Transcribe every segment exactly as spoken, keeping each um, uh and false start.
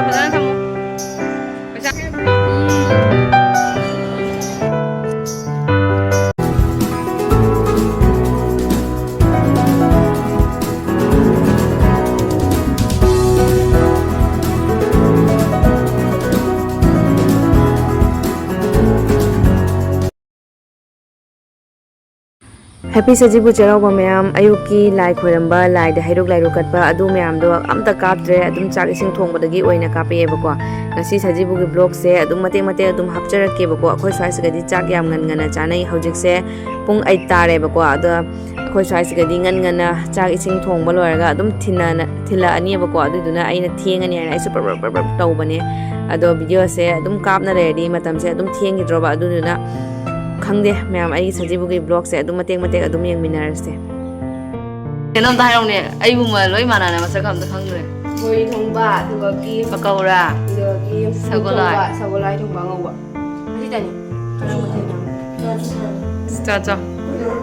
ꯐꯖꯅ ꯊꯝꯃꯨ꯫ ꯄꯩꯁꯥ꯫ Happy ꯁꯖꯤꯕꯨ ꯆꯩꯔꯥꯎꯕ ꯃꯌꯥꯝ꯫ ꯑꯌꯨꯛꯀꯤ ꯂꯥꯏ ꯈꯣꯏꯔꯝꯕ, ꯂꯥꯏꯗ ꯍꯩꯔꯨꯛ ꯂꯥꯏꯔꯨ ꯀꯠꯄ, ꯑꯗꯨ ꯃꯌꯥꯝꯗꯣ ꯑꯝꯇ ꯀꯥꯞꯇ꯭ꯔꯦ, ꯑꯗꯨꯝ ꯆꯥꯛ ꯏꯁꯤꯡ ꯊꯣꯡꯕꯗꯒꯤ ꯑꯣꯏꯅ ꯀꯥꯞꯄꯛꯑꯦꯕꯀꯣ꯫ ꯉꯁꯤ ꯁꯖꯤꯕꯨꯒꯤ vlogꯁꯦ ꯑꯗꯨꯝ ꯃꯇꯦꯛ ꯃꯇꯦꯛ ꯑꯗꯨꯝ ꯍꯥꯞꯆꯔꯛꯀꯦꯕꯀꯣ꯫ ꯑꯩꯈꯣꯏ ꯁ꯭ꯋꯥꯏꯁꯤꯒꯗꯤ ꯆꯥꯛ ꯌꯥꯝ ꯉꯟ ꯉꯟꯅ ꯆꯥꯅꯩ꯫ ꯍꯧꯖꯤꯛꯁꯦ ꯄꯨꯡ eight ꯇꯥꯔꯦꯕꯀꯣ꯫ ꯑꯗꯣ ꯑꯩꯈꯣꯏ ꯁ꯭ꯋꯥꯏꯁꯤꯒꯗꯤ ꯉꯟ ꯉꯟꯅ ꯆꯥꯛ ꯏꯁꯤꯡ ꯊꯣꯡꯕ ꯂꯣꯏꯔꯒ ꯑꯗꯨꯝ ꯊꯤꯟꯅ-, ꯊꯤꯜꯂꯛꯑꯅꯤꯕꯀꯣ꯫ ꯑꯗꯨꯗꯨꯅ ꯑꯩꯅ ꯊꯦꯡꯉꯅꯤ ꯍꯥꯏꯅ ꯑꯩꯁꯨ ꯄ꯭ꯔꯞ ꯄ꯭ꯔꯞ ꯄ꯭ꯔꯞ ꯄ꯭ꯔꯞ ꯇꯧꯕꯅꯦ꯫ ꯑꯗꯣ videoꯁꯦ ꯑꯗꯨꯝ ꯀꯥꯞꯅ ꯂꯩꯔꯗꯤ ꯃꯇꯝꯁꯦ ꯑꯗꯨꯝ ꯊꯦꯡꯈꯤꯗ꯭ꯔꯣꯕ꯫ ꯑꯗꯨꯗꯨꯅ ꯈꯪꯗꯦ ꯃꯌꯥꯝ, ꯑꯩꯒꯤ ꯁꯖꯤꯕꯨꯒꯤ vlogꯁꯦ ꯑꯗꯨꯝ ꯃꯇꯦꯛ ꯃꯇꯦꯛ ꯑꯗꯨꯝ ꯌꯦꯡꯃꯤꯟꯅꯔꯁꯦ꯫ ꯀꯩꯅꯣꯝꯇ ꯍꯥꯏꯔꯛꯎꯅꯦ, ꯑꯩꯕꯨ ꯃ-, ꯂꯣꯏ ꯃꯥꯟꯅꯅ ꯃꯁꯛ ꯑꯝꯇ ꯈꯪꯗ꯭ꯔꯦ꯫ ꯕꯣꯔꯤ ꯊꯣꯡꯕ, ꯑꯗꯨꯒ ꯀꯤ-, ꯄꯀꯧꯔꯥ꯫ ꯑꯗꯨꯒ ꯀꯤ-, ꯁꯒꯣꯜ ꯍꯋꯥꯏ꯫ ꯊꯣꯡꯕ, ꯁꯒꯣꯜ ꯍꯋꯥꯏ ꯊꯣꯡꯕ ꯑꯉꯧꯕ꯫ ꯑꯁꯤꯇꯅꯤ꯫ ꯀꯔꯝꯕ ꯊꯦꯡꯅ? ꯆꯣ, ꯆꯣ꯫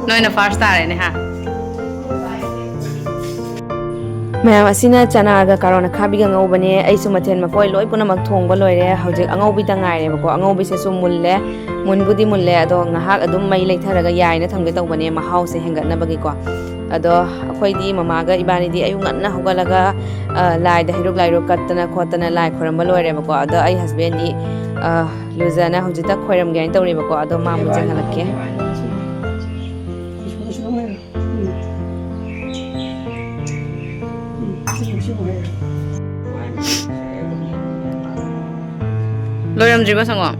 ꯅꯣꯏꯅ first ꯇꯥꯔꯦꯅꯦ, ꯍꯥ? ꯃꯌꯥꯝ, ꯑꯁꯤꯅ ꯆꯅꯥꯒ ꯀꯥꯔꯣꯟ ꯑꯈꯥꯕꯤꯒ ꯉꯧꯕꯅꯦ꯫ ꯑꯩꯁꯨ ꯃꯊꯦꯜ ꯃꯀꯣꯏ ꯂꯣꯏ ꯄꯨꯝꯅꯃꯛ ꯊꯣꯡꯕ ꯂꯣꯏꯔꯦ꯫ ꯍꯧꯖꯤꯛ ꯑꯉꯧꯕꯤꯗ ꯉꯥꯏꯔꯦꯕꯀꯣ꯫ ꯑꯉꯧꯕꯤꯁꯤꯁꯨ ꯃꯨꯜꯂꯦ꯫ ꯃꯨꯟꯕꯨꯗꯤ ꯃꯨꯜꯂꯦ, ꯑꯗꯣ ꯉꯥꯏꯍꯥꯛ ꯑꯗꯨꯝ ꯃꯩ ꯂꯩꯊꯔꯒ ꯌꯥꯏꯅ ꯊꯝꯒꯦ ꯇꯧꯕꯅꯦ, ꯃꯍꯥꯎꯁꯦ ꯍꯦꯟꯒꯠꯅꯕꯒꯤꯀꯣ꯫ ꯑꯗꯣ ꯑꯩꯈꯣꯏꯗꯤ ꯃꯃꯥꯒ ꯏꯕꯥꯅꯤꯗꯤ ꯑꯌꯨꯛ ꯉꯟꯅ ꯍꯧꯒꯠꯂꯒ, ꯑ, ꯂꯥꯏꯗ ꯍꯩꯔꯨꯛ ꯂꯥꯏꯔꯨꯛ ꯀꯠꯇꯅ ꯈꯣꯠꯇꯅ ꯂꯥꯏ ꯈꯣꯏꯔꯝꯕ ꯂꯣꯏꯔꯦꯕꯀꯣ꯫ ꯑꯗꯣ ꯑꯩ husbandꯗꯤ, ꯑ, ꯂꯨꯖꯅ ꯍꯧꯖꯤꯛꯇ ꯈꯣꯏꯔꯝꯒꯦ ꯍꯥꯏꯅ ꯇꯧꯔꯤꯕꯀꯣ꯫ ꯑꯗꯣ ꯃꯥ ꯑꯃꯨꯛ ꯆꯪꯍꯜꯂꯛꯀꯦ꯫ ꯂꯣꯏꯔꯝꯗ꯭ꯔꯤꯕꯣ, ꯁꯪꯒꯣꯝ?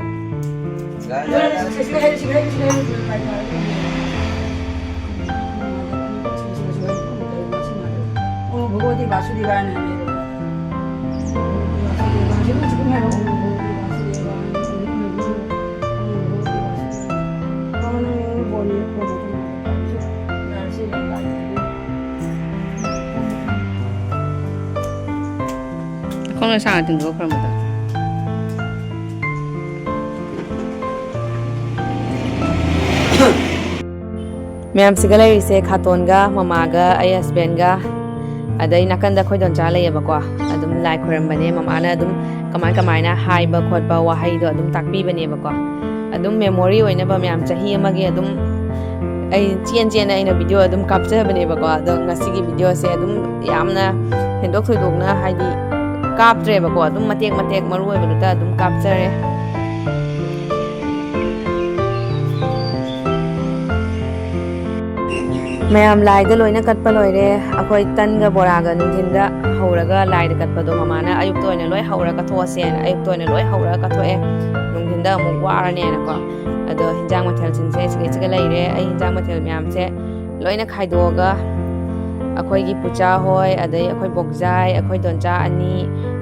ꯂꯣꯏꯔꯦ, ꯁꯤꯒ ꯍꯩ, ꯁꯤꯒ ꯍꯩ, ꯁꯤꯒ ꯍꯩ, ꯁꯤꯒ ꯍꯩ꯫ ꯑꯣ, ꯚꯒꯋꯇꯤ ꯕꯥꯁꯨꯗꯦꯕꯥꯌꯅ ꯍꯥꯏꯅꯦꯕ꯫ ꯕꯥꯁꯨꯗꯦꯕꯥ, ꯁꯤ ꯑꯗꯨꯝ ꯍꯥꯏꯔꯛꯑꯣ, ꯚꯒꯋꯇꯤ ꯕꯥꯁꯨꯗꯦꯕꯥꯌꯅ ꯍꯥꯏꯅꯦꯕ꯫ ꯈꯣꯡꯅ ꯁꯥꯡꯅ ꯇꯤꯡꯊꯣꯛꯈ꯭ꯔꯕꯗꯣ꯫ ꯃꯌꯥꯝꯁꯤꯒ ꯂꯩꯔꯤꯁꯦ ꯈꯥꯇꯣꯟꯒ, ꯃꯃꯥꯒ, ꯑꯩ ꯍꯁꯕꯦꯟꯒ, ꯑꯗꯩ ꯅꯥꯀꯟꯗ ꯑꯩꯈꯣꯏ ꯗꯣꯟꯆꯥ ꯂꯩꯌꯦꯕꯀꯣ꯫ ꯑꯗꯨꯝ ꯂꯥꯏ ꯈꯣꯏꯔꯝꯕꯅꯦ꯫ ꯃꯃꯥꯅ ꯑꯗꯨꯝ ꯀꯃꯥꯏ ꯀꯃꯥꯏꯅ ꯍꯥꯏꯕ ꯈꯣꯠꯄ ꯋꯥꯍꯩꯗꯣ ꯑꯗꯨꯝ ꯇꯥꯛꯄꯤꯕꯅꯦꯕꯀꯣ꯫ ꯑꯗꯨꯝ ꯃꯦꯃꯣꯔꯤ ꯑꯣꯏꯅꯕ ꯃꯌꯥꯝ ꯆꯍꯤ ꯑꯃꯒꯤ ꯑꯗꯨꯝ ꯑꯩ ꯆꯦꯟ ꯆꯦꯟꯅ ꯑꯩꯅ ꯚꯤꯗꯤꯑꯣ ꯑꯗꯨꯝ ꯀꯥꯞꯆꯕꯅꯦꯕꯀꯣ꯫ ꯑꯗꯣ ꯉꯁꯤꯒꯤ ꯚꯤꯗꯤꯑꯣꯁꯦ ꯑꯗꯨꯝ ꯌꯥꯝꯅ ꯍꯦꯟꯗꯣꯛ ꯊꯣꯏꯗꯣꯛꯅ ꯍꯥꯏꯗꯤ ꯀꯥꯞꯇ꯭ꯔꯦꯕꯀꯣ꯫ ꯑꯗꯨꯝ ꯃꯇꯦꯛ ꯃꯇꯦꯛ ꯃꯔꯨ ꯑꯣꯏꯕꯗꯨꯗ ꯑꯗꯨꯝ ꯀꯥꯞꯆꯔꯦ꯫ ꯃꯌꯥꯝ ꯂꯥꯏꯗ ꯂꯣꯏꯅ ꯀꯠꯄ ꯂꯣꯏꯔꯦ꯫ ꯑꯩꯈꯣꯏ ꯇꯟꯒ ꯕꯣꯔꯥꯒ ꯅꯨꯡꯊꯤꯟꯗ ꯍꯧꯔꯒ ꯂꯥꯏꯗ ꯀꯠꯄꯗꯣ ꯃꯃꯥꯅ ꯑꯌꯨꯛꯇ ꯑꯣꯏꯅ ꯂꯣꯏ ꯍꯧꯔꯒ ꯀꯠꯊꯣꯛꯑꯁꯦꯅ ꯑꯌꯨꯛꯇ ꯑꯣꯏꯅ ꯂꯣꯏ ꯍꯧꯔꯒ ꯀꯠꯊꯣꯛꯑꯦ꯫ ꯅꯨꯡꯊꯤꯟꯗ ꯑꯃꯨꯛ ꯋꯥꯔꯅꯦꯅꯀꯣ꯫ ꯑꯗꯣ ꯍꯤꯟꯖꯥꯡ ꯃꯊꯦꯜꯁꯤꯡꯁꯦ ꯁꯤꯒꯩꯁꯤꯒ ꯂꯩꯔꯦ꯫ ꯑꯩ ꯍꯤꯟꯖꯥꯡ ꯃꯊꯦꯜ ꯃꯌꯥꯝꯁꯦ ꯂꯣꯏꯅ ꯈꯥꯏꯗꯣꯛꯑꯒ ꯑꯩꯈꯣꯏꯒꯤ ꯄꯨꯆꯥ ꯍꯣꯏ, ꯑꯗꯩ ꯑꯩꯈꯣꯏ ꯕꯣꯛꯖꯥꯏ, ꯑꯩꯈꯣꯏ ꯗꯣꯟꯆꯥ ꯑꯅꯤ,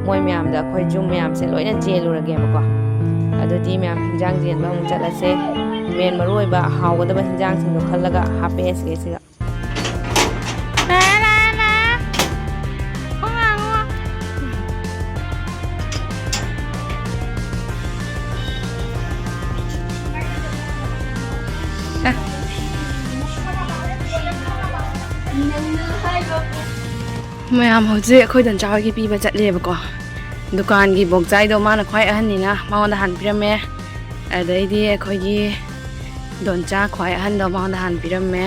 ꯃꯣꯏ ꯃꯌꯥꯝꯗ ꯑꯩꯈꯣꯏ ꯖꯨꯝ ꯃꯌꯥꯝꯁꯦ ꯂꯣꯏꯅ ꯆꯦꯜꯂꯨꯔꯒꯦꯕꯀꯣ꯫ ꯑꯗꯨꯗꯤ ꯃꯌꯥꯝ ꯍꯤꯟꯖꯥꯡ ꯆꯦꯟꯕ ꯑꯃꯨꯛ ꯆꯠꯂꯁꯦ꯫ ꯃꯦꯟ ꯃꯔꯨ ꯑꯣꯏꯕ ꯍꯥꯎꯒꯗꯕ ꯍꯤꯟꯖꯥꯡꯁꯤꯡꯗꯣ ꯈꯜꯂꯒ ꯍꯥꯞꯄꯛꯑꯦ ꯁꯤꯒꯩꯁꯤꯒ꯫ ꯃꯌꯥꯝ ꯍꯧꯖꯤꯛ ꯑꯩꯈꯣꯏ ꯗꯣꯟꯆꯥ ꯍꯣꯏꯒꯤ ꯄꯤꯕ ꯆꯠꯂꯦꯕꯀꯣ꯫ ꯗꯨꯀꯥꯟꯒꯤ ꯕꯣꯛꯆꯥꯏꯗꯣ ꯃꯥꯅ ꯈ꯭ꯋꯥꯏ ꯑꯍꯟꯅꯤꯅ ꯃꯉꯣꯟꯗ ꯍꯥꯟꯅ ꯄꯤꯔꯝꯃꯦ꯫ ꯑꯗꯩꯗꯤ ꯑꯩꯈꯣꯏꯒꯤ ꯗꯣꯟꯆꯥ ꯈ꯭ꯋꯥꯏ ꯑꯍꯟꯗꯣ ꯃꯉꯣꯟꯗ ꯍꯥꯟꯅ ꯄꯤꯔꯝꯃꯦ꯫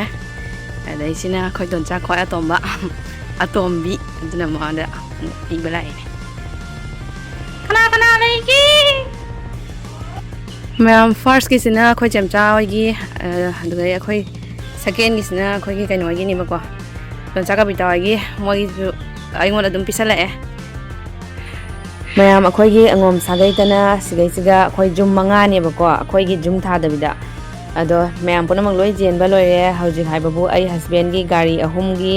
ꯑꯗꯩꯁꯤꯅ ꯑꯩꯈꯣꯏ ꯗꯣꯟꯆꯥ ꯈ꯭ꯋꯥꯏ ꯑꯇꯣꯝꯕ, ꯑꯇꯣꯝꯕꯤ, ꯑꯗꯨꯅ ꯃꯉꯣꯟꯗ ꯄꯤꯕ ꯂꯥꯛꯏꯅꯦ꯫ ꯀꯅꯥ ꯀꯅꯥ ꯂꯩꯒꯦ? ꯃꯌꯥꯝ ꯐꯥꯔꯁꯀꯤꯁꯤꯅ ꯑꯩꯈꯣꯏ ꯆꯦꯝꯆꯥ ꯍꯣꯏꯒꯤ, ꯑ, ꯑꯗꯨꯗꯩ ꯑꯩꯈꯣꯏ ꯁꯦꯀꯦꯟꯒꯤꯁꯤꯅ ꯑꯩꯈꯣꯏꯒꯤ ꯀꯩꯅꯣ ꯍꯣꯏꯒꯤꯅꯦꯕꯀꯣ, ꯗꯣꯟꯆꯥ ꯀꯕꯤꯇꯥ ꯍꯣꯏꯒꯤ, ꯃꯣꯏꯒꯤꯁꯨ ꯑꯩꯉꯣꯟꯗ ꯑꯗꯨꯝ ꯄꯤꯁꯜꯂꯛꯑꯦ꯫ ꯃꯌꯥꯝ ꯑꯩꯈꯣꯏꯒꯤ ꯑꯉꯣꯝ ꯁꯥꯒꯩꯇꯅ ꯁꯤꯒꯩꯁꯤꯒ ꯑꯩꯈꯣꯏ ꯖꯨꯝ ꯃꯉꯥꯅꯦꯕꯀꯣ, ꯑꯩꯈꯣꯏꯒꯤ ꯖꯨꯝ ꯊꯥꯗꯕꯤꯗ꯫ ꯑꯗꯣ ꯃꯌꯥꯝ ꯄꯨꯝꯅꯃꯛ ꯂꯣꯏ ꯆꯦꯟꯕ ꯂꯣꯏꯔꯦ꯫ ꯍꯧꯖꯤꯛ ꯍꯥꯏꯕꯕꯨ ꯑꯩ ꯍꯁꯕꯦꯟꯒꯤ ꯒꯥꯔꯤ ꯑꯍꯨꯝꯒꯤ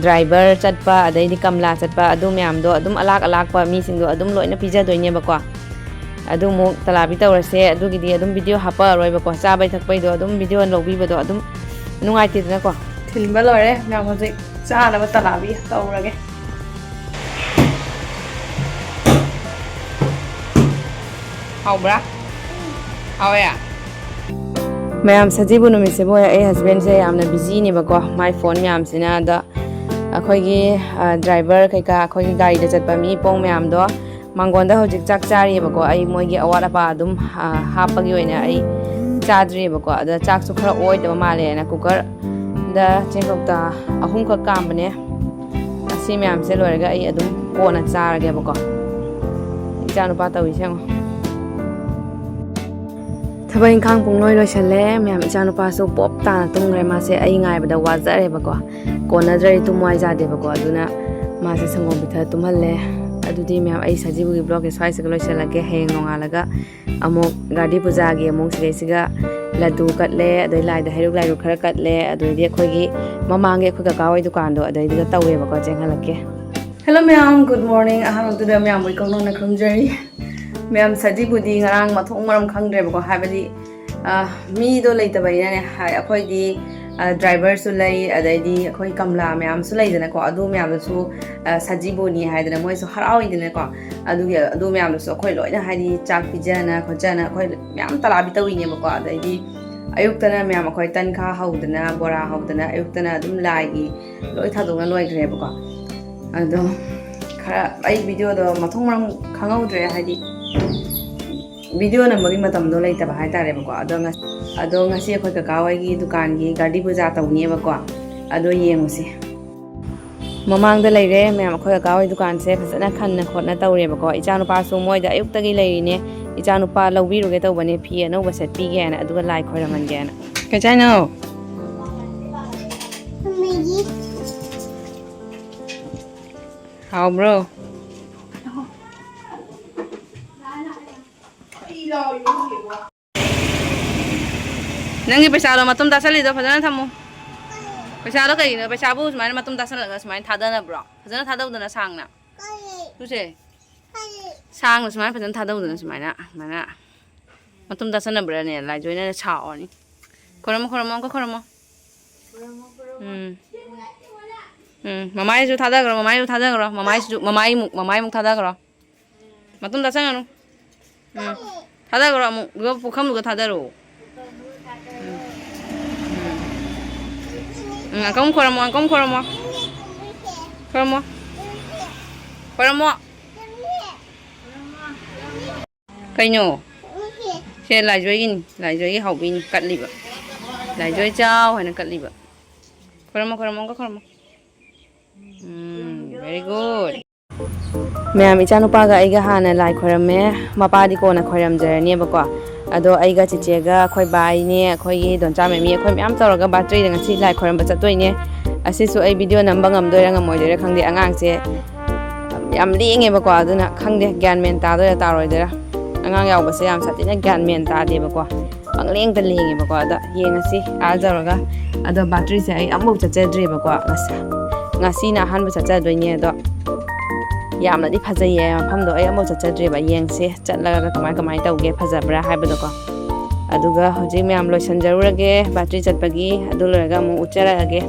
ꯗ꯭ꯔꯥꯏꯚꯔ ꯆꯠꯄ, ꯑꯗꯩꯗꯤ ꯀꯝꯂꯥ ꯆꯠꯄ, ꯑꯗꯨ ꯃꯌꯥꯝꯗꯣ ꯑꯗꯨꯝ ꯑꯂꯥꯛ ꯑꯂꯥꯛꯄ ꯃꯤꯁꯤꯡꯗꯣ ꯑꯗꯨꯝ ꯂꯣꯏꯅ ꯄꯤꯖꯗꯣꯏꯅꯦꯕꯀꯣ꯫ ꯑꯗꯨ ꯑꯃꯨꯛ ꯇꯂꯥꯕꯤ ꯇꯧꯔꯁꯦ꯫ ꯑꯗꯨꯒꯤꯗꯤ ꯑꯗꯨꯝ ꯚꯤꯗꯤꯑꯣ ꯍꯥꯞꯄꯛꯑꯔꯣꯏꯕꯀꯣ꯫ ꯆꯥꯕꯩ ꯊꯛꯄꯩꯗꯣ ꯑꯗꯨꯝ ꯚꯤꯗꯤꯑꯣ ꯂꯧꯕꯤꯕꯗꯣ ꯑꯗꯨꯝ ꯅꯨꯡꯉꯥꯏꯇꯦꯗꯅꯀꯣ꯫ ꯊꯤꯟꯕ ꯂꯣꯏꯔꯦ ꯃꯌꯥꯝ, ꯍꯧꯖꯤꯛ ꯆꯥꯅꯕ ꯇꯂꯥꯕꯤ ꯇꯧꯔꯒꯦ꯫ ꯍꯥꯎꯕ꯭ꯔꯥ? ꯍꯥꯎꯋꯦ? ꯃꯌꯥꯝ, ꯁꯖꯤꯕꯨ ꯅꯨꯃꯤꯠꯁꯤꯕꯨ ꯑꯩ ꯍꯁꯕꯦꯟꯁꯦ ꯌꯥꯝꯅ ꯕꯤꯖꯤꯅꯦꯕꯀꯣ, ꯃꯥꯏ ꯐꯣꯟ ꯃꯌꯥꯝꯁꯤꯅ꯫ ꯑꯗ ꯑꯩꯈꯣꯏꯒꯤ ꯗ꯭ꯔꯥꯏꯚꯔ ꯀꯩꯀꯥ, ꯑꯩꯈꯣꯏꯒꯤ ꯒꯥꯔꯤꯗ ꯆꯠꯄ ꯃꯤ ꯄꯣꯡ ꯃꯌꯥꯝꯗꯣ ꯃꯥꯡꯒꯣꯟꯗ ꯍꯧꯖꯤꯛ ꯆꯥꯛ ꯆꯥꯔꯤꯑꯕꯀꯣ꯫ ꯑꯩ ꯃꯣꯏꯒꯤ ꯑꯋꯥꯠ ꯑꯄꯥ ꯑꯗꯨꯝ, ꯑ, ꯍꯥꯞꯄꯒꯤ ꯑꯣꯏꯅ ꯑꯩ ꯆꯥꯗ꯭ꯔꯤꯑꯕꯀꯣ꯫ ꯑꯗ ꯆꯥꯛꯁꯨ ꯈꯔ ꯑꯣꯏꯗꯕ ꯃꯥꯜꯂꯦꯅ ꯀꯨꯀꯔꯗ ꯆꯦꯡ ꯀꯧꯇꯥ ꯑꯍꯨꯝꯈꯛ ꯀꯥꯝꯕꯅꯦ꯫ ꯑꯁꯤ ꯃꯌꯥꯝꯁꯦ ꯂꯣꯏꯔꯒ ꯑꯩ ꯑꯗꯨꯝ ꯀꯣꯟꯅ ꯆꯥꯔꯒꯦꯕꯀꯣ꯫ ꯏꯆꯥꯅꯨꯄꯥ ꯇꯧꯔꯤꯁꯦ ꯌꯦꯡꯉꯣ꯫ ꯊꯕꯛ ꯏꯪꯈꯥꯡ ꯄꯨꯡꯂꯣꯏ ꯂꯣꯏꯁꯜꯂꯦ ꯃꯌꯥꯝ꯫ ꯏꯆꯥꯅꯨꯄꯥꯁꯨ ꯄꯣꯞ ꯇꯥꯅ ꯇꯨꯝꯈ꯭ꯔꯦ꯫ ꯃꯥꯁꯦ ꯑꯩ ꯉꯥꯏꯕꯗ ꯋꯥꯖꯔꯦꯕꯀꯣ, ꯀꯣꯟꯅꯗ꯭ꯔꯗꯤ ꯇꯨꯝꯃꯨ ꯍꯥꯏ ꯌꯥꯗꯦꯕꯀꯣ꯫ ꯑꯗꯨꯅ ꯃꯥꯁꯦ ꯁꯪꯒꯣꯝ ꯄꯤꯊꯛ ꯇꯨꯝꯍꯜꯂꯦ꯫ ꯑꯗꯨꯗꯤ ꯃꯌꯥꯝ, ꯑꯩ ꯁꯖꯤꯕꯨꯒꯤ ꯕ꯭ꯂꯣꯒꯁꯦ ꯁ꯭ꯋꯥꯏꯁꯤꯒ ꯂꯣꯏꯁꯤꯜꯂꯒꯦ꯫ ꯍꯌꯦꯡ ꯅꯣꯡꯉꯥꯜꯂꯒ ꯑꯃꯨꯛ ꯒꯥꯔꯗꯤ ꯄꯨꯖꯥꯒꯤ ꯑꯃꯨꯛ ꯁꯤꯗꯩꯁꯤꯒ ꯂꯗꯨ ꯀꯠꯂꯦ, ꯑꯗꯩ ꯂꯥꯏꯗ ꯍꯩꯔꯨꯛ ꯂꯥꯏꯔꯨꯛ ꯈꯔ ꯀꯠꯂꯦ, ꯑꯗꯩꯗꯤ ꯑꯩꯈꯣꯏꯒꯤ ꯃꯃꯥꯡꯒꯤ ꯑꯩꯈꯣꯏ ꯀꯀꯥ ꯍꯣꯏ ꯗꯨꯀꯥꯟꯗꯣ ꯑꯗꯩꯗꯨꯗ ꯇꯧꯋꯦꯕꯀꯣ꯫ ꯆꯦꯟꯍꯜꯂꯛꯀꯦ꯫ Hello ꯃꯌꯥꯝ, good morning꯫ ꯑꯍꯥꯟꯕꯗꯨꯗ ꯃꯌꯥꯝꯕꯨ ꯏꯀꯧꯅꯧꯅ ꯈꯨꯔꯨꯝꯖꯔꯤ꯫ ꯃꯌꯥꯝ, ꯁꯖꯤꯕꯨꯗꯤ ꯉꯔꯥꯡ ꯃꯊꯣꯡ ꯃꯔꯝ ꯈꯪꯗ꯭ꯔꯦꯕꯀꯣ, ꯍꯥꯏꯕꯗꯤ, ꯑ, ꯃꯤꯗꯣ ꯂꯩꯇꯕꯅꯤꯅꯅꯦ꯫ ꯍꯥꯏ, ꯑꯩꯈꯣꯏꯗꯤ, ꯑ, ꯗ꯭ꯔꯥꯏꯚꯔꯁꯨ ꯂꯩ, ꯑꯗꯩꯗꯤ ꯑꯩꯈꯣꯏ ꯀꯝꯂꯥ ꯃꯌꯥꯝꯁꯨ ꯂꯩꯗꯅꯀꯣ, ꯑꯗꯨ ꯃꯌꯥꯝꯗꯨꯁꯨ, ꯑ, ꯁꯖꯤꯕꯨꯅꯤ ꯍꯥꯏꯗꯅ ꯃꯣꯏꯁꯨ ꯍꯔꯥꯎꯏꯗꯅꯀꯣ꯫ ꯑꯗꯨꯒꯤ, ꯑꯗꯨ ꯃꯌꯥꯝꯗꯨꯁꯨ ꯑꯩꯈꯣꯏ ꯂꯣꯏꯅ, ꯍꯥꯏꯗꯤ, ꯆꯥꯛ ꯄꯤꯖꯅ ꯈꯣꯠꯆꯅ ꯑꯩꯈꯣꯏ ꯃꯌꯥꯝ ꯇꯂꯥꯕꯤ ꯇꯧꯋꯤꯅꯦꯕꯀꯣ꯫ ꯑꯗꯩꯗꯤ ꯑꯌꯨꯛꯇꯅ ꯃꯌꯥꯝ ꯑꯩꯈꯣꯏ ꯇꯟꯈꯥ ꯍꯧꯗꯅ, ꯕꯣꯔꯥ ꯍꯧꯗꯅ, ꯑꯌꯨꯛꯇꯅ ꯑꯗꯨꯝ ꯂꯥꯏꯒꯤ ꯂꯣꯏ ꯊꯥꯗꯣꯛꯅ ꯂꯣꯏꯈ꯭ꯔꯦꯕꯀꯣ꯫ ꯑꯗꯣ ꯈꯔ ꯑꯩ ꯚꯤꯗꯤꯑꯣꯗꯣ ꯃꯊꯣꯡ ꯃꯔꯝ ꯈꯪꯍꯧꯗ꯭ꯔꯦ, ꯍꯥꯏꯗꯤ ꯚꯤꯗꯤꯑꯣ ꯅꯝꯕꯒꯤ ꯃꯇꯝꯗꯣ ꯂꯩꯇꯕ ꯍꯥꯏꯇꯥꯔꯦꯕꯀꯣ꯫ ꯑꯗꯣ ꯉꯁꯤ, ꯑꯗꯣ ꯉꯁꯤ ꯑꯩꯈꯣꯏ ꯀꯀꯥ ꯍꯣꯏꯒꯤ ꯗꯨꯀꯥꯟꯒꯤ ꯒꯥꯔꯗꯤ ꯄꯨꯖꯥ ꯇꯧꯅꯤꯕꯀꯣ꯫ ꯑꯗꯣ ꯌꯦꯡꯉꯨꯁꯦ꯫ ꯃꯃꯥꯡꯗ ꯂꯩꯔꯦ ꯃꯌꯥꯝ, ꯑꯩꯈꯣꯏ ꯀꯀꯥ ꯍꯣꯏ ꯗꯨꯀꯥꯟꯁꯦ ꯐꯖꯅ ꯈꯟꯅ ꯈꯣꯠꯅ ꯇꯧꯔꯦꯕꯀꯣ꯫ ꯏꯆꯥꯅꯨꯄꯥꯁꯨ ꯃꯣꯏꯗ ꯑꯌꯨꯛꯇꯒꯤ ꯂꯩꯔꯤꯅꯦ꯫ ꯏꯆꯥꯅꯨꯄꯥ ꯂꯧꯕꯤꯔꯨꯒꯦ ꯇꯧꯕꯅꯦ, ꯐꯤ ꯑꯅꯧꯕ ꯁꯦꯠꯄꯤꯒꯦꯅ, ꯑꯗꯨꯒ ꯂꯥꯏ ꯈꯣꯏꯔꯝꯍꯟꯒꯦꯅ꯫ ꯀꯩ ꯆꯥꯏꯅꯣ? ꯍꯥꯎꯕ꯭ꯔꯣ? ꯅꯪꯒꯤ ꯄꯩꯁꯥꯗꯣ ꯃꯇꯨꯝ ꯇꯥꯁꯜꯂꯤꯗꯣ ꯐꯖꯅ ꯊꯝꯃꯨ꯫ ꯄꯩꯁꯥꯗꯣ ꯀꯩꯒꯤꯅꯣ? ꯄꯩꯁꯥꯕꯨ ꯁꯨꯃꯥꯏꯅ ꯃꯇꯨꯝ ꯇꯥꯁꯜꯂꯒ ꯁꯨꯃꯥꯏꯅ ꯊꯥꯗꯅꯕ꯭ꯔꯣ? ꯐꯖꯅ ꯊꯥꯗꯧꯗꯅ ꯁꯥꯡꯅ꯫ ꯇꯨꯁꯦ꯫ ꯁꯥꯡꯅ ꯁꯨꯃꯥꯏꯅ ꯐꯖꯅ ꯊꯥꯗꯧꯗꯅ ꯁꯨꯃꯥꯏꯅ, ꯁꯨꯃꯥꯏꯅ꯫ ꯃꯇꯨꯝ ꯇꯥꯁꯟꯅꯕ꯭ꯔꯥꯅꯦ? ꯂꯥꯏꯖꯣꯏꯅ ꯁꯥꯎꯔꯅꯤ꯫ ꯈꯣꯏꯔꯝꯃꯣ, ꯈꯣꯏꯔꯝꯃꯣ, ꯑꯃꯨꯛꯀ ꯈꯣꯏꯔꯝꯃꯣ꯫ ꯎꯝ꯫ ꯎꯝ, ꯃꯃꯥꯏꯁꯨ ꯊꯥꯗꯈ꯭ꯔꯣ, ꯃꯃꯥꯏꯁꯨ ꯊꯥꯗꯈ꯭ꯔꯣ, ꯃꯃꯥꯏꯁꯨ, ꯃꯃꯥꯏꯃꯨꯛ, ꯃꯃꯥꯏꯃꯨꯛ ꯊꯥꯗꯈ꯭ꯔꯣ꯫ ꯃꯇꯨꯝ ꯇꯥꯁꯟꯒꯅꯨ꯫ ꯎꯝ꯫ ꯊꯥꯗꯈ꯭ꯔꯣ ꯑꯃꯨꯛ, ꯑꯗꯨꯒ ꯄꯨꯈꯝꯗꯨꯒ ꯊꯥꯗꯔꯣ꯫ ꯉꯥꯀꯝ ꯈꯣꯏꯔꯝꯃꯣ, ꯉꯥꯀꯝ ꯈꯣꯏꯔꯝꯃꯣ꯫ ꯈꯣꯏꯔꯝꯃꯣ꯫ ꯈꯣꯏꯔꯝꯃꯣ꯫ ꯀꯩꯅꯣ? ꯁꯦ ꯂꯥꯏꯖꯣꯏꯒꯤꯅꯤ꯫ ꯂꯥꯏꯖꯣꯏꯒꯤ ꯍꯥꯎꯕꯤꯅꯤ ꯀꯠꯂꯤꯕ꯫ ꯂꯥꯏꯖꯣꯏ ꯆꯥꯎ ꯍꯥꯏꯅ ꯀꯠꯂꯤꯕ꯫ ꯈꯣꯏꯔꯝꯃꯣ, ꯈꯣꯏꯔꯝꯃꯣ, ꯑꯃꯨꯛꯀ ꯈꯣꯏꯔꯝꯃꯣ꯫ ꯎꯝ, very good꯫ ꯃꯌꯥꯝ, ꯏꯆꯥꯅꯨꯄꯥꯒ ꯑꯩꯒ ꯍꯥꯟꯅ ꯂꯥꯏ ꯈꯣꯏꯔꯝꯃꯦ꯫ ꯃꯄꯥꯗꯤ ꯀꯣꯟꯅ ꯈꯣꯏꯔꯝꯖꯔꯅꯦꯕꯀꯣ꯫ ꯑꯗꯣ ꯑꯩꯒ ꯆꯤꯆꯦꯒ, ꯑꯩꯈꯣꯏ ꯕꯥꯏꯅꯦ, ꯑꯩꯈꯣꯏꯒꯤ ꯗꯣꯟꯆꯥ ꯃꯦꯃꯤ, ꯑꯩꯈꯣꯏ ꯃꯌꯥꯝ ꯇꯧꯔꯒ ꯕꯥꯇ꯭ꯔꯤꯗ ꯉꯁꯤ ꯂꯥꯏ ꯈꯣꯏꯔꯝꯕ ꯆꯠꯇꯣꯏꯅꯦ꯫ ꯑꯁꯤꯁꯨ ꯑꯩ ꯚꯤꯗꯤꯑꯣ ꯅꯝꯕ ꯉꯝꯗꯣꯏꯔꯥ ꯉꯝꯃꯣꯏꯗꯣꯏꯔꯥ ꯈꯪꯗꯦ꯫ ꯑꯉꯥꯡꯁꯦ ꯌꯥꯝ ꯂꯦꯡꯉꯦꯕꯀꯣ, ꯑꯗꯨꯅ ꯈꯪꯗꯦ ꯒ꯭ꯌꯥꯟ ꯃꯦꯟ ꯇꯥꯗꯣꯏꯔꯥ ꯇꯥꯔꯣꯏꯗꯣꯏꯔꯥ꯫ ꯑꯉꯥꯡ ꯌꯥꯎꯕꯁꯦ ꯌꯥꯝ ꯁꯥꯊꯤꯅ ꯒ꯭ꯌꯥꯟ ꯃꯦꯟ ꯇꯥꯗꯦꯕꯀꯣ꯫ ꯄꯪꯂꯦꯡꯇ ꯂꯦꯡꯉꯦꯕꯀꯣ꯫ ꯑꯗꯣ ꯌꯦꯡꯉꯁꯤ ꯑꯥ ꯌꯧꯔꯒ꯫ ꯑꯗꯣ ꯕꯥꯇ꯭ꯔꯤꯁꯦ ꯑꯩ ꯑꯃꯨꯛ ꯆꯠꯆꯗ꯭ꯔꯤꯕꯀꯣ꯫ ꯉꯁ-, ꯉꯁꯤꯅ ꯑꯍꯥꯟꯕ ꯆꯠꯆꯗꯣꯏꯅꯦ꯫ ꯑꯗꯣ ꯌꯥꯝꯅꯗꯤ ꯐꯖꯩꯌꯦ ꯃꯐꯝꯗꯣ꯫ ꯑꯩ ꯑꯃꯨꯛ ꯆꯠꯆꯗ꯭ꯔꯤꯕ꯫ ꯌꯦꯡꯁꯦ ꯆꯠꯂꯒ ꯀꯃꯥꯏ ꯀꯃꯥꯏ ꯇꯧꯒꯦ, ꯐꯖꯕ꯭ꯔꯥ ꯍꯥꯏꯕꯗꯣꯀꯣ꯫ ꯑꯗꯨꯒ ꯍꯧꯖꯤꯛ ꯃꯌꯥꯝ ꯂꯣꯏꯁꯟꯖꯔꯨꯔꯒꯦ ꯕꯥꯇ꯭ꯔꯤ ꯆꯠꯄꯒꯤ꯫ ꯑꯗꯨ ꯂꯣꯏꯔꯒ ꯑꯃꯨꯛ ꯎꯠꯆꯔꯛꯑꯒꯦ꯫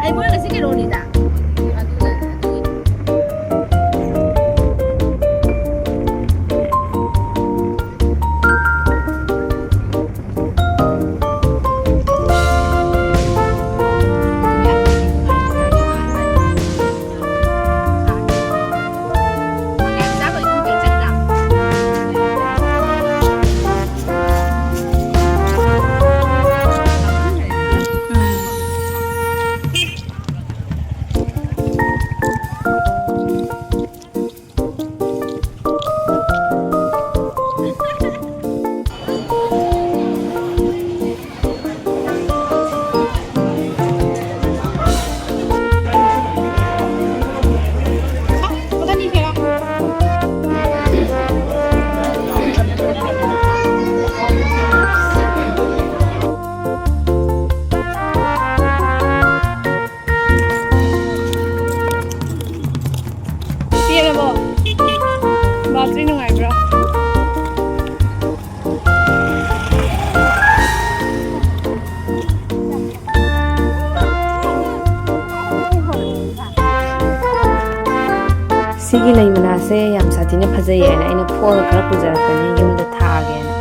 ꯑꯩ ꯃꯣꯏ ꯉꯁꯤ ꯀꯩꯅꯣꯅꯤꯗ꯫ ꯁꯤꯒꯤ ꯂꯩ ꯃꯅꯥꯁꯦ ꯌꯥꯝ ꯁꯥꯊꯤꯅ ꯐꯖꯩꯌꯦꯅ ꯑꯩꯅ ꯐꯣꯜ ꯈꯔ ꯄꯨꯖꯔꯛꯄꯅꯤ ꯌꯨꯝꯗ ꯊꯥꯒꯦꯅ꯫